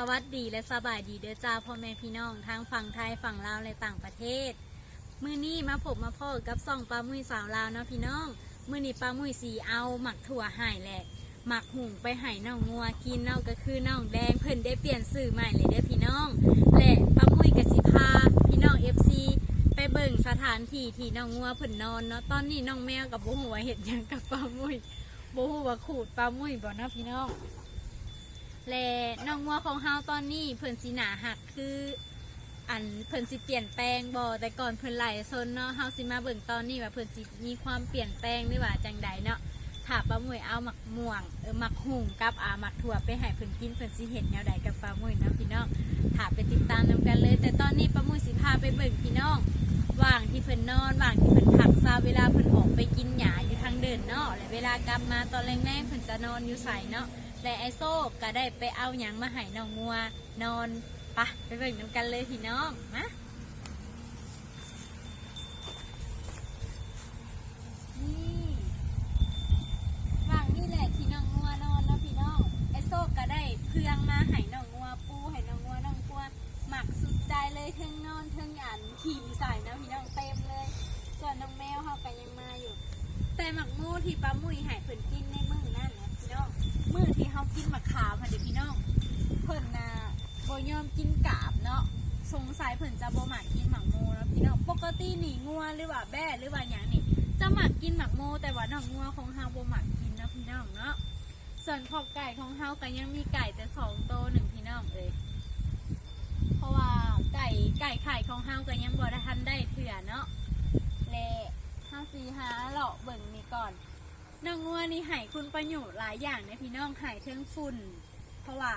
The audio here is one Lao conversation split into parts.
ສະຫວັດດີ ແລະ ສະບາຍດີເດີຈ້າ ພໍ່ແມ່ພີ່ນ້ອງ ທັງຝັ່ງໄທ ຝັ່ງລາວ ແລະ ຕ່າງປະເທດ. ມື້ນີ້ມາພົບມາພໍ້ກັບຊ່ອງປ້າມຸ້ຍສາວລາວເນາະພີ່ນ້ອງ. ມື້ນີ້ປ້າມຸ້ຍຊິເອົາໝາກຖົ່ວໄຫ້ ແລະ ໝາກຫຸ່ງໄປໃຫ້ນ້ອງງົວກິນເນາະ, ກໍຄືນ້ອງແດງ ເພິ່ນໄດ້ປ່ຽນຊື່ໃໝ່ເລີຍເດີພີ່ນ້ອງ. ແລະ ປ້າມຸ້ຍກໍຊິພາພີ່ນ້ອງເອັຟຊີໄປເບິ່ງສະຖານທີ່ທີ່ນ້ອງງົວເພິ່ນນອນເນາະ. ຕອນນີ້ນ້ອງແມວກໍບໍ່ຮູ້ວ່າເຮັດຫຍັງກັບປ້າມຸ້ຍ, ບໍ່ຮູ້ວ່າຂູດປ້າມຸ້ຍບໍ່ເນາະພີ່ນ້ອງ. ແລະ ນ້ອງງົວຂອງເຮົາຕອນນີ້ເພິ່ນຊິໜ້າຮັກຄື ອັນ ເພິ່ນຊິປ່ຽນແປງບໍ່? ແຕ່ກ່ອນເພິ່ນໄຫຼຊົນເນາະ, ເຮົາຊິມາເບິ່ງຕອນນີ້ວ່າເພິ່ນຊິມີຄວາມປ່ຽນແປງ ຫຼືວ່າຈັ່ງໃດເນາະ. ຖ້າປ້າມຸ້ຍເອົາໝາກມ່ວງ ເອີ ໝາກຫຸ່ງກັບ ອາ ໝາກຖົ່ວໄປໃຫ້ເພິ່ນກິນ ເພິ່ນຊິເຮັດແນວໃດກັບປ້າມຸ້ຍເນາະພີ່ນ້ອງ. ຖ້າໄປຕິດຕາມນຳກັນເລີຍ. ແຕ່ຕອນນີ້ປ້າມຸ້ຍຊິພາໄປເບິ່ງພີ່ນ້ອງ ວ່າງທີ່ເພິ່ນນອນ, ວ່າງທີ່ເພິ່ນພັກຊາ ເວລາເພິ່ນອອກໄປກິນຫຍ້າຢູ່ທາງເດີ່ນເນາະ ແລະ ເວລາກັບມາຕອນແລງໆ ເພິ່ນຈະນອນຢູ່ໃສເນາະ. ແລະ ອ້າຍໂຊກກໍໄດ້ໄປເອົາຫຍັງມາໃຫ້ນ້ອງງົວນອນ. ປະ ໄປເບິ່ງນຳກັນເລີຍພີ່ນ້ອງ ມາ. ນີ້ ວ່າງນີ້ແຫຼະທີ່ນ້ອງງົວນອນເນາະພີ່ນ້ອງ. ອ້າຍໂຊກກໍໄດ້ເຄື່ອງມາໃຫ້ນ້ອງງົວປູ ໃຫ້ນ້ອງງົວນອນ ເພາະວ່າມັກສຸດໃຈເລີຍ ເທິງນອນເທິງອັນ ຂີ້ໃສ່ເນາະພີ່ນ້ອງ ເຕັມເລີຍ. ສ່ວນນ້ອງແມວເຮົາກໍຍັງມາຢູ່. ແຕ່ໝາກໂມທີ່ປ້າມຸ້ຍໃຫ້ເພິ່ນກິນໃນມື້ນັ້ນນະພີ່ນ້ອງ ມື້ທີ່ເຮົາກິນໝາກຂາມຫັ້ນເດ້ພີ່ນ້ອງ ເພິ່ນນະບໍ່ຍອມກິນກາບເນາະ. ສົງໄສເພິ່ນຈະບໍ່ມັກກິນໝາກໂມເນາະພີ່ນ້ອງ. ປົກກະຕິນີ້ງົວ ຫຼືວ່າແບ້ ຫຼືວ່າຫຍັງນີ້ ຈະມັກກິນໝາກໂມ, ແຕ່ວ່ານ້ອງງົວຂອງເຮົາບໍ່ມັກກິນເນາະພີ່ນ້ອງເນາະ. ສ່ວນຄອກໄກ່ຂອງເຮົາກໍຍັງມີໄກ່ແຕ່ສອງໂຕໜຶ່ງພີ່ນ້ອງເອີຍ ເພາະວ່າໄກ່ ໄກ່ໄຂ່ຂອງເຮົາກໍຍັງບໍ່ໄດ້ ທັນໄດ້ເທື່ອເນາະ. ແລະ ເຮົາຊິຫາເລາະເບິ່ງນີ້ກ່ອນ. ນ້ອງງົວນີ້ໃຫ້ຄຸນປະໂຫຍດຫຼາຍຢ່າງເດ້ພີ່ນ້ອງ, ໃຫ້ເທິງຝຸ່ນ ເພາະວ່າ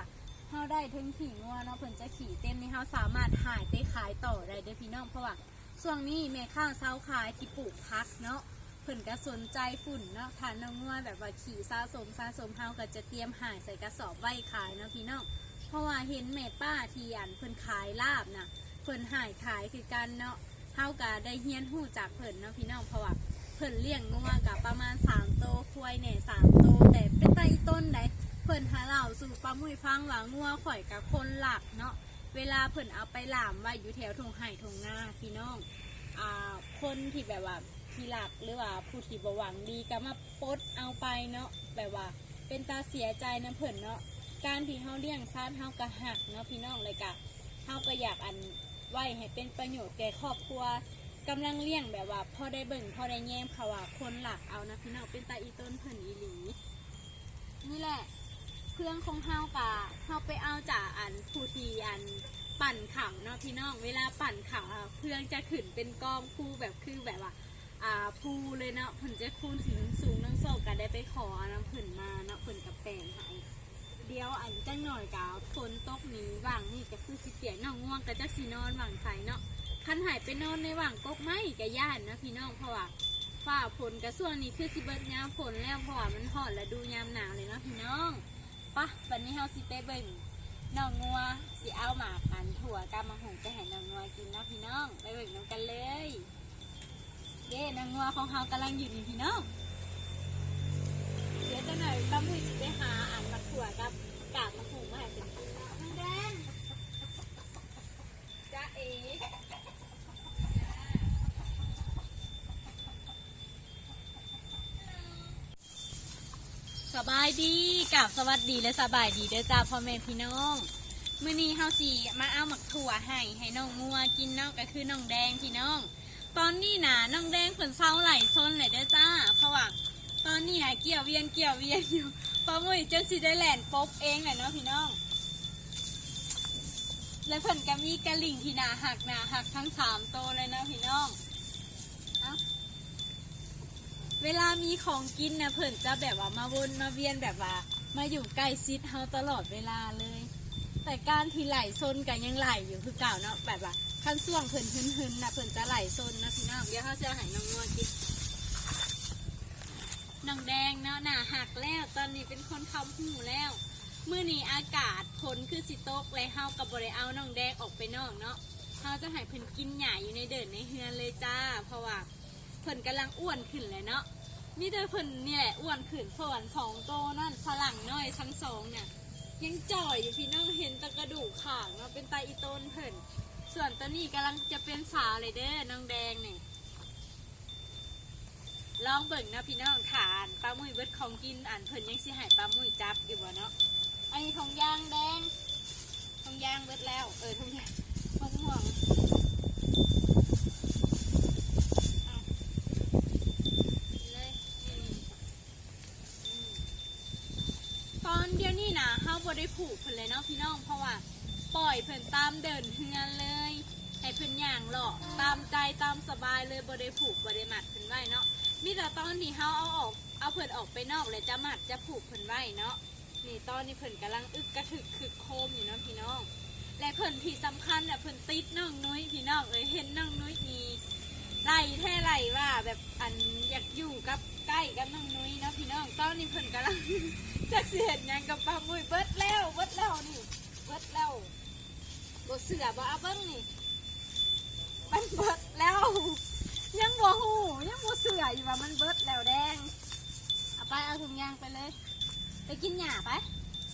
ເຮົາໄດ້ເທິງຂີ້ງົວເນາະ, ເພິ່ນຈະຂີ້ເຕັມນີ້ ເຮົາສາມາດຫາຍໄປຂາຍຕໍ່ໄດ້ເດ້ພີ່ນ້ອງ. ເພາະວ່າຊ່ວງນີ້ແມ່ຄ້າຊາວຂາຍທີ່ປູກຜັກເນາະ ເພິ່ນກໍສົນໃຈຝຸ່ນເນາະ. ຖ້ານ້ອງງົວແບບວ່າຂີ້ສະສົມ ສະສົມ ເຮົາກໍຈະຕຽມຫາຍໃສ່ກະສອບໄວ້ຂາຍເນາະພີ່ນ້ອງ. ເພາະວ່າເຫັນແມ່ປ້າທີ່ ອັນ ເພິ່ນຂາຍລາບນະ ເພິ່ນຫາຍຂາຍຄືກັນເນາະ. ເຮົາກໍໄດ້ຮຽນຮູ້ຈາກເພິ່ນເນາະພີ່ນ້ອງ, ເພາະວ່າເພິ່ນລ້ຽງງົວກໍປະມານສາມໂຕ, ຄວາຍແດ່ສາມໂຕ, ແຕ່ເປັນຕາອີ່ຕົນໃດ໋. ເພິ່ນຫາເລົ່າສູ່ປ້າມຸ້ຍຟັງວ່າ ງົວຂ້ອຍກໍຄົນລັກເນາະ, ເວລາເພິ່ນເອົາໄປລ່າມໄວ້ຢູ່ແຖວທົ່ງໄຮ່ທົ່ງນາພີ່ນ້ອງ, ອ່າ ຄົນທີ່ແບບວ່າຂີ້ລັກ ຫຼືວ່າຜູ້ທີ່ບໍ່ຫວັງດີກໍມາປົດເອົາໄປເນາະ, ແບບວ່າເປັນຕາເສຍໃຈນຳເພິ່ນເນາະ. ການທີ່ເຮົາລ້ຽງສັດ ເຮົາກໍຮັກເນາະພີ່ນ້ອງ, ແລ້ວກໍເຮົາກໍຢາກ ອັນ ໄວ້ໃຫ້ເປັນປະໂຫຍດແກ່ຄອບຄົວ, ກຳລັງລ້ຽງແບບວ່າພໍໄດ້ເບິ່ງພໍໄດ້ແຍມ, ເພາະວ່າຄົນລັກເອົານະພີ່ນ້ອງ, ເປັນຕາອີ່ຕົນເພິ່ນອີ່ຫຼີ. ນີ້ແຫຼະ ເຟືອງຂອງເຮົາກະ ເຮົາໄປເອົາຈາກ ອັນ ຜູ້ທີ່ ອັນ ປັ່ນເຂົ້າເນາະພີ່ນ້ອງ. ເວລາປັ່ນເຂົ້າ ອາ ເຟືອງຈະຂຶ້ນເປັນກອງພູ ແບບ ຄືແບບວ່າ ອາ ພູເລີຍເນາະ, ເພິ່ນຈະຄູນຂຶ້ນສູງ. ນ້ອງໂຊກກະໄດ້ໄປຂໍເອົານຳເພິ່ນມາເນາະ, ເພິ່ນກະແປງໃຫ້. ດຽວ ອັນ ຈັກໜ້ອຍກະຝົນຕົກນີ້ ຫວ່າງນີ້ກະຄືຊິປຽກ, ນ້ອງງ່ວງກະຈັກຊິນອນຫວ່າງໃສເນາະ. ຄັນໃຫ້ໄປນອນໃນຫວ່າງກົກໄມ້ກະຢ້ານເນາະພີ່ນ້ອງ, ເພາະວ່າຟ້າຝົນກະ ຊ່ວງນີ້ຄືຊິເບິດຍາມຝົນແລ້ວ, ເພາະວ່າມັນຮອດລະດູຍາມໜາວແລ້ວເນາະພີ່ນ້ອງ. ປະ ບັດນີ້ເຮົາຊິໄປເບິ່ງນ້ອງງົວ ຊິເອົາໝາກ ອັນ ຖົ່ວກັບໝາກຫຸ່ງໄປໃຫ້ນ້ອງງົວກິນເນາະພີ່ນ້ອງ, ໄປເບິ່ງນຳກັນເລີຍ. ເດ້ ນ້ອງງົວຂອງເຮົາກຳລັງຢູ່ນີ້ພີ່ນ້ອງ. ດຽວຈັກໜ້ອຍປ້າມຸ້ຍຊິໄປຫາ ອັນ ໝາກຖົ່ວກັບກາບໝາກຫຸ່ງມາໃຫ້ເພິ່ນກິນເນາະ. ນ້ອງແດງ ຈ໊ະເອ ສະບາຍດີ ກາບສະຫວັດດີ ແລະ ສະບາຍດີເດີຈ້າ ພໍ່ແມ່ພີ່ນ້ອງ. ມື້ນີ້ເຮົາຊິມາເອົາໝາກຖົ່ວໃຫ້ ໃຫ້ນ້ອງງົວກິນເນາະ, ກໍຄືນ້ອງແດງພີ່ນ້ອງ. ຕອນນີ້ນະ ນ້ອງແດງເພິ່ນເຊົາໄຫຼຊົນແລ້ວເດີຈ້າ, ເພາະວ່າຕອນນີ້ນະ ກ່ຽວວຽນ ກ່ຽວວຽນຢູ່, ປ້າມຸ້ຍຈົນຊິໄດ້ແລ່ນປົບເອງແຫຼະເນາະພີ່ນ້ອງ. ແລະ ເພິ່ນກໍມີກະລິ່ງທີ່ໜ້າຮັກ ໜ້າຮັກທັງສາມໂຕເລີຍເນາະພີ່ນ້ອງ. ເອົາ ເວລາມີຂອງກິນນະ ເພິ່ນຈະແບບວ່າມາວົນມາວຽນ ແບບວ່າມາຢູ່ໃກ້ຊິດເຮົາຕະຫຼອດເວລາເລີຍ. ແຕ່ການທີ່ໄຫຼຊົນກໍຍັງໄຫຼຢູ່ຄືເກົ່າເນາະ, ແບບວ່າຄັນຊ່ວງເພິ່ນຫຶນໆນະ ເພິ່ນຈະໄຫຼຊົນເນາະພີ່ນ້ອງ. ດຽວເຮົາຊິເອົາໃຫ້ນ້ອງງົວກິນ. ນ້ອງແດງເນາະ ໜ້າຮັກແລ້ວ, ຕອນນີ້ເປັນຄົນຄຳຮູ້ແລ້ວ. ມື້ນີ້ອາກາດຝົນຄືຊິຕົກ ແລະ ເຮົາກໍບໍ່ໄດ້ເອົານ້ອງແດງອອກໄປນອກເນາະ, ເຮົາຈະໃຫ້ເພິ່ນກິນຫຍ້າຢູ່ໃນເດີ່ນໃນເຮືອນເລີຍຈ້າ, ເພາະວ່າ ເພິ່ນກຳລັງອ້ວນຂຶ້ນແຫຼະເນາະ. ມີແຕ່ເພິ່ນນີ້ແຫຼະອ້ວນຂຶ້ນ, ສ່ວນສອງໂຕນັ້ນ ຝຣັ່ງນ້ອຍທັງສອງນະ ຍັງຈ່ອຍຢູ່ພີ່ນ້ອງ ເຫັນແຕ່ກະດູກຂາງເນາະ ເປັນຕາອີ່ຕົນເພິ່ນ. ສ່ວນໂຕນີ້ກຳລັງຈະເປັນສາວເລີຍເດີ ນ້ອງແດງນີ້. ລອງເບິ່ງເນາະພີ່ນ້ອງ ຖ້າອັນປ້າມຸ້ຍເບິດຂອງກິນ ອັນເພິ່ນຍັງຊິໃຫ້ປ້າມຸ້ຍຈັບຢູ່ບໍ່ເນາະ. ອັນນີ້ຖົງຢາງແດງ ຖົງຢາງເບິດແລ້ວ ເອີ ຖົງຢາງ ຖົງມ່ວງ. ເອົາ ກິນເລີຍ ນີ້ ອືມ ຕອນດຽວນີ້ນະ ເຮົາບໍ່ໄດ້ຜູກເພິ່ນເລີຍເນາະພີ່ນ້ອງ ເພາະວ່າປ່ອຍເພິ່ນຕາມເດີ່ນເຮືອນເລີຍ ໃຫ້ເພິ່ນຍ່າງເລາະຕາມໃຈຕາມສະບາຍເລີຍ ບໍ່ໄດ້ຜູກບໍ່ໄດ້ມັດເພິ່ນໄວ້ເນາະ. ມີແຕ່ຕອນທີ່ເຮົາເອົາອອກ ເອົາເພິ່ນອອກໄປນອກ ແລ້ວຈະມັດຈະຜູກເພິ່ນໄວ້ເນາະ. ນີ້ ຕອນນີ້ເພິ່ນກຳລັງອຶກກະທຶກຄຶກໂຄມຢູ່ເນາະພີ່ນ້ອງ. ແລະເພິ່ນທີ່ສຳຄັນນະ ເພິ່ນຕິດນ້ອງນຸ້ຍພີ່ນ້ອງເອີຍ ເຫັນນ້ອງນຸ້ຍນີ້ໄລ່ແທ້ໄລ່ວ່າ ແບບອັນຢາກຢູ່ກັບ ໃກ້ກັບນ້ອງນຸ້ຍເນາະພີ່ນ້ອງ. ຕອນນີ້ເພິ່ນກຳລັງ ຈັກຊິເຮັດຫຍັງກັບປ້າມຸ້ຍ. ເບິດແລ້ວ ເບິດແລ້ວນີ້ ເບິດແລ້ວ. ບໍ່ເຊື່ອບໍ່? ເອົາເບິ່ງນີ້ ມັນເບິດແລ້ວ. ຍັງບໍ່ຮູ້ ຍັງບໍ່ເຊື່ອຢູ່ວ່າມັນເບິດແລ້ວແດງ. ເອົາໄປ ເອົາຖົງຢາງໄປເລີຍ ໄປກິນຫຍ້າໄປ.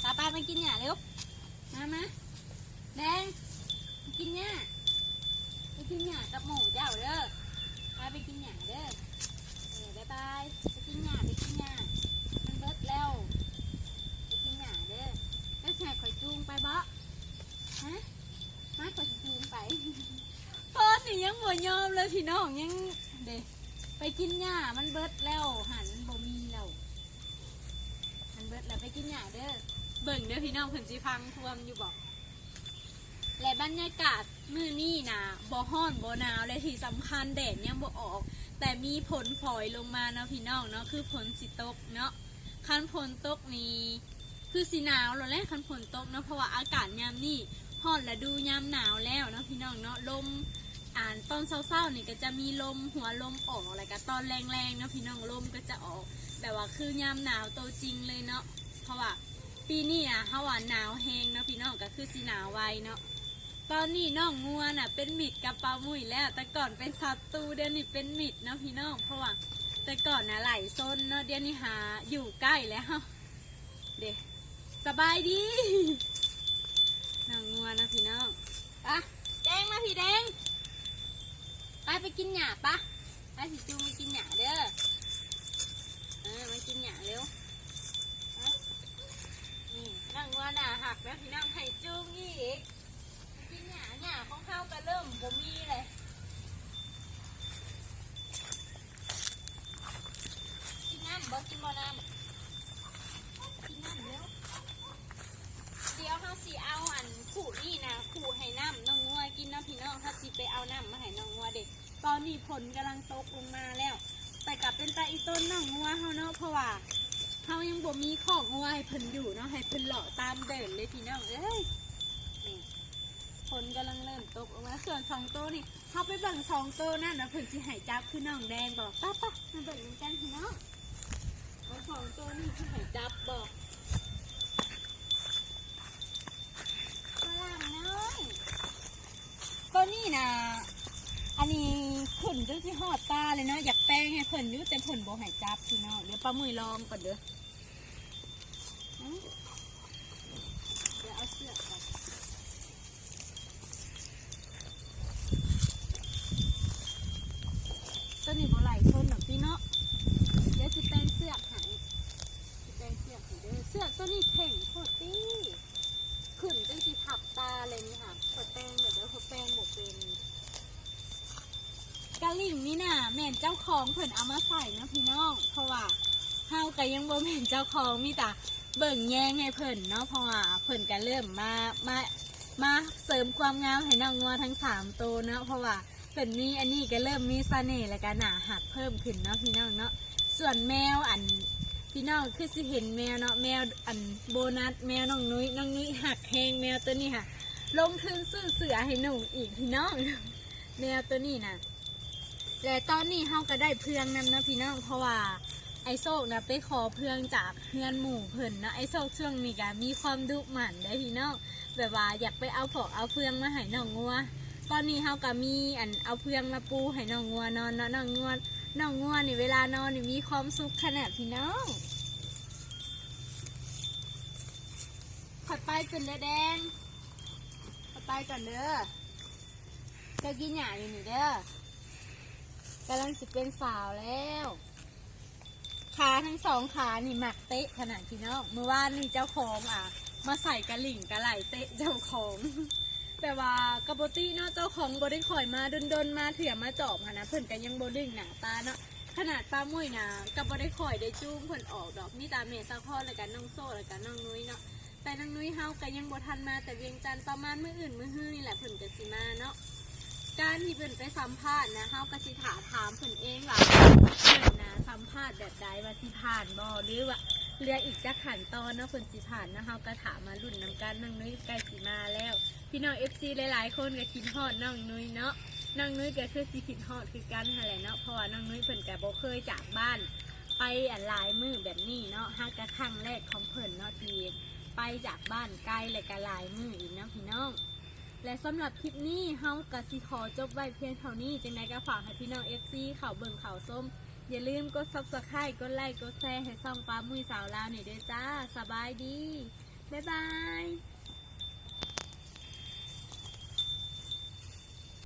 ຕາປາໄປກິນຫຍ້າເລັວ ມາ ມາ ແດງ ໄປກິນຫຍ້າ ໄປກິນຫຍ້າກັບໝູ່ເຈົ້າເດີ. ພາໄປກິນຫຍ້າເດີ. ເອີ ບາຍບາຍ ໄປກິນຫຍ້າ ໄປກິນຫຍ້າ ມັນເບິດແລ້ວ. ໄປກິນຫຍ້າເດີ. ເຈົ້າຊິໃຫ້ຂ້ອຍຈູງໄປບໍ່? ຮະ ມາ ຂ້ອຍຊິຈູງໄປ. ຕອນນີ້ຍັງບໍ່ຍອມເລີຍພີ່ນ້ອງ ຍັງເດ ໄປກິນຫຍ້າ ມັນເບິດແລ້ວຫັ້ນ ມັນບໍ່ມີແລ້ວ ມັນເບິດແລ້ວ. ໄປກິນຫຍ້າເດີ. ເບິ່ງເດີພີ່ນ້ອງ ເພິ່ນຊິຟັງຄວາມຢູ່ບໍ່? ແລະບັນຍາກາດມື້ນີ້ນະ ບໍ່ຮ້ອນບໍ່ໜາວ ແລະທີ່ສຳຄັນແດດຍັງບໍ່ອອກ ແຕ່ມີຝົນຝອຍລົງມາເນາະພີ່ນ້ອງເນາະ ຄືຝົນຊິຕົກເນາະ. ຄັນຝົນຕົກນີ້ຄືຊິໜາວໂລດແຫຼະ ຄັນຝົນຕົກເນາະ ເພາະວ່າອາກາດຍາມນີ້ຮອດລະດູຍາມໜາວແລ້ວເນາະພີ່ນ້ອງເນາະ. ລົມ ອັນຕອນເຊົ້າໆນີ້ກະຈະມີລົມ ຫົວລົມອອກ ແລະກະຕອນແລງໆເນາະພີ່ນ້ອງ ລົມກະຈະອອກ ແບບວ່າຄືຍາມໜາວໂຕຈິງເລີຍເນາະ ເພາະວ່າ ປີນີ້ນະ ເຮົາວ່າໜາວແຮງເນາະພີ່ນ້ອງ ກະຄືຊິໜາວໄວເນາະ. ຕອນນີ້ນ້ອງງົວນະເປັນມິດກັບປ້າມຸ້ຍແລ້ວ ແຕ່ກ່ອນເປັນສັດຕູ ດຽວນີ້ເປັນມິດເນາະພີ່ນ້ອງ ເພາະວ່າແຕ່ກ່ອນນະໄລ່ຊົນເນາະ ດຽວນີ້ຫາຢູ່ໃກ້ແລ້ວ. ເດ ສະບາຍດີ ນ້ອງງົວນະພີ່ນ້ອງ. ປະ ແດງ ມາພີ່ແດງ ໄປ ໄປກິນຫຍ້າປະ. ໄປ ຊິຈູງໄປກິນຫຍ້າເດີ. ເອີ ມາກິນຫຍ້າເລັວ. ນີ້ ນ້ອງງົວໜ້າຮັກນະພີ່ນ້ອງ ໃຫ້ຈູງອີກ. ໄປກິນຫຍ້າ ຫຍ້າຂອງເຮົາກະເລີ່ມບໍ່ມີແລ້ວ. ກິນນ້ຳບໍ່? ກິນບໍ່ນ້ຳ? ກິນນ້ຳເລັວ. ດຽວເຮົາຊິເອົາອັນຂູດນີ້ນະ ຂູດໃຫ້ນ້ຳນ້ອງງົວກິນເນາະພີ່ນ້ອງ. ເຮົາຊິໄປເອົານ້ຳມາໃຫ້ນ້ອງງົວເດ. ຕອນນີ້ຝົນກຳລັງຕົກລົງມາແລ້ວ ແຕ່ກະເປັນຕາອີ່ຕົນນ້ອງງົວເຮົາເນາະ ເພາະວ່າເຮົາຍັງບໍ່ມີຄອກງົວໃຫ້ເພິ່ນຢູ່ເນາະ ໃຫ້ເພິ່ນເລາະຕາມເດີ່ນເລີຍພີ່ນ້ອງເອີຍ. ນີ້ ຝົນກຳລັງເລີ່ມຕົກລົງມາ. ສ່ວນສອງໂຕນີ້ ເຮົາໄປເບິ່ງສອງໂຕນັ້ນວ່າເພິ່ນຊິໃຫ້ຈັບຄືນ້ອງແດງບໍ່. ປະ ປະ ມາເບິ່ງນຳກັນພີ່ນ້ອງ ວ່າສອງໂຕນີ້ຊິໃຫ້ຈັບບໍ່. ຝຣັ່ງນ້ອຍ ໂຕນີ້ນະ ອັນນີ້ຂຶ້ນຈົນຊິຮອດຕາເລີຍເນາະ. ຢາກແປງໃຫ້ເພິ່ນຢູ່ ແຕ່ເພິ່ນບໍ່ໃຫ້ຈັບພີ່ນ້ອງ. ດຽວປ້າມຸ້ຍລອງກ່ອນເດີ. ດຽວເອົາເຊືອກກ່ອນ. ໂຕນີ້ບໍ່ໄຫຼຊົນດອກຕິເນາະ. ດຽວຊິແປງເຊືອກໃຫ້ ຊິແປງເຊືອກໃຫ້ເດີ. ເຊືອກໂຕນີ້ແຂງໂພດຕິ ຂຶ້ນຈົນຊິທັບຕາເລີຍນີ້ຫາ. ຂ້ອຍແປງແບບໃດ ຂ້ອຍແປງບໍ່ເປັນ. ກະລິ່ງນີ້ນະ ແມ່ນເຈົ້າຂອງເພິ່ນເອົາມາໃສ່ເນາະພີ່ນ້ອງ ເພາະວ່າເຮົາກະຍັງບໍ່ແມ່ນເຈົ້າຂອງ ມີແຕ່ເບິ່ງແຍງໃຫ້ເພິ່ນເນາະ ເພາະວ່າເພິ່ນກະເລີ່ມມາ ມາ ມາເສີມຄວາມງາມໃຫ້ນ້ອງງົວທັງສາມໂຕເນາະ ເພາະວ່າເພິ່ນມີອັນນີ້ກະເລີ່ມມີສະເໜ່ ແລະກະໜ້າຮັກເພີ່ມຂຶ້ນເນາະພີ່ນ້ອງເນາະ. ສ່ວນແມວ ອັນ ພີ່ນ້ອງຄືຊິເຫັນແມວເນາະ ແມວ ອັນ ໂບນັດ ແມວນ້ອງນຸ້ຍ ນ້ອງນຸ້ຍຮັກແຮງແມວໂຕນີ້ຫາ ລົງທຶນຊື້ເສື້ອໃຫ້ນຸ່ງອີກພີ່ນ້ອງ ແມວໂຕນີ້ນະ. ແລະຕອນນີ້ເຮົາກະໄດ້ເຟືອງນຳເນາະພີ່ນ້ອງ ເພາະວ່າອ້າຍໂຊກນະໄປຂໍເຟືອງຈາກເຮືອນໝູ່ເພິ່ນເນາະ. ອ້າຍໂຊກຊ່ວງນີ້ກະມີຄວາມດຸໝັ່ນເດ້ພີ່ນ້ອງ ແບບວ່າຢາກໄປເອົາຜອກເອົາເຟືອງມາໃຫ້ນ້ອງງົວ. ຕອນນີ້ເຮົາກະມີອັນເອົາເຟືອງມາປູໃຫ້ນ້ອງງົວນອນເນາະ. ນ້ອງງົວ ນ້ອງງົວນີ້ເວລານອນນີ້ມີຄວາມສຸກຂະໜາດພີ່ນ້ອງ. ຂ້ອຍໄປກ່ອນເດີແດງ ຂ້ອຍໄປກ່ອນເດີ. ເຈົ້າກິນຫຍ້າຢູ່ນີ້ເດີ ກຳລັງຊິເປັນສາວແລ້ວ. ຂາທັງສອງຂານີ້ມັກເຕະຂະໜາດພີ່ນ້ອງ. ມື້ວານນີ້ເຈົ້າຂອງ ອ່າ ມາໃສ່ກະລິ້ງກະໄລ່ເຕະເຈົ້າຂອງ. ແຕ່ວ່າກະປົກກະຕິເນາະ ເຈົ້າຂອງບໍ່ໄດ້ຄ່ອຍມາ ດົນໆມາເທື່ອມາຈອບຫັ້ນນະ ເພິ່ນກະຍັງບໍ່ດຶງໜ້າຕາເນາະ. ຂະໜາດປ້າມຸ້ຍນະກະບໍ່ໄດ້ຄ່ອຍໄດ້ຈູງເພິ່ນອອກດອກ ມີແຕ່ແມ່ສາຄອນ ແລ້ວກະນ້ອງໂຊ ແລ້ວກະນ້ອງນຸ້ຍເນາະ. ແຕ່ນາງນຸ້ຍເຮົາກະຍັງບໍ່ທັນມາແຕ່ວຽງຈັນ ປະມານມື້ອື່ນມື້ຮືນີ້ແຫຼະເພິ່ນກະຊິມາເນາະ. ການທີ່ເພິ່ນໄປສຳພາດນະ ເຮົາກະຊິຖ້າຖາມເພິ່ນເອງວ່າເພິ່ນນະສຳພາດແບບໃດ ວ່າຊິຜ່ານບໍ່ ຫຼືວ່າເຫຼືອອີກຈັກຂັ້ນຕອນເນາະເພິ່ນຊິຜ່ານເນາະ. ເຮົາກະຖ້າມາລຸ້ນນຳກັນ ນ້ອງນຸ້ຍໃກ້ຊິມາແລ້ວ. ພີ່ນ້ອງເອັຟຊີຫຼາຍໆຄົນກະຄິດຮອດນ້ອງນຸ້ຍເນາະ ນ້ອງນຸ້ຍກະຄືຊິຄິດຮອດຄືກັນຫັ້ນແຫຼະເນາະ ເພາະວ່ານ້ອງນຸ້ຍເພິ່ນກະບໍ່ເຄີຍຈາກບ້ານໄປອັນຫຼາຍມື້ແບບນີ້ເນາະ. ຫາກະຄັ້ງແລກຂອງເພິ່ນເນາະທີ່ ໄປຈາກບ້ານໄກ ແລະກະຫຼາຍມື້ອີກເນາະພີ່ນ້ອງ. ແລະສຳລັບຄລິບນີ້ເຮົາກະຊິຂໍຈົບໄວ້ພຽງເທົ່ານີ້ ຈັ່ງໃດກະຝາກໃຫ້ພີ່ນ້ອງເອັຟຊີເຂົ້າເບິ່ງເຂົ້າຊົມ ຢ່າລືມກົດຊັບສະໄຄຣບ໌ ກົດໄລກ໌ ກົດແຊຣ໌ໃຫ້ຊ່ອງປ້າມຸ້ຍສາວລາວນີ້ເດີຈ້າ. ສະບາຍດີ ບາຍບາຍ.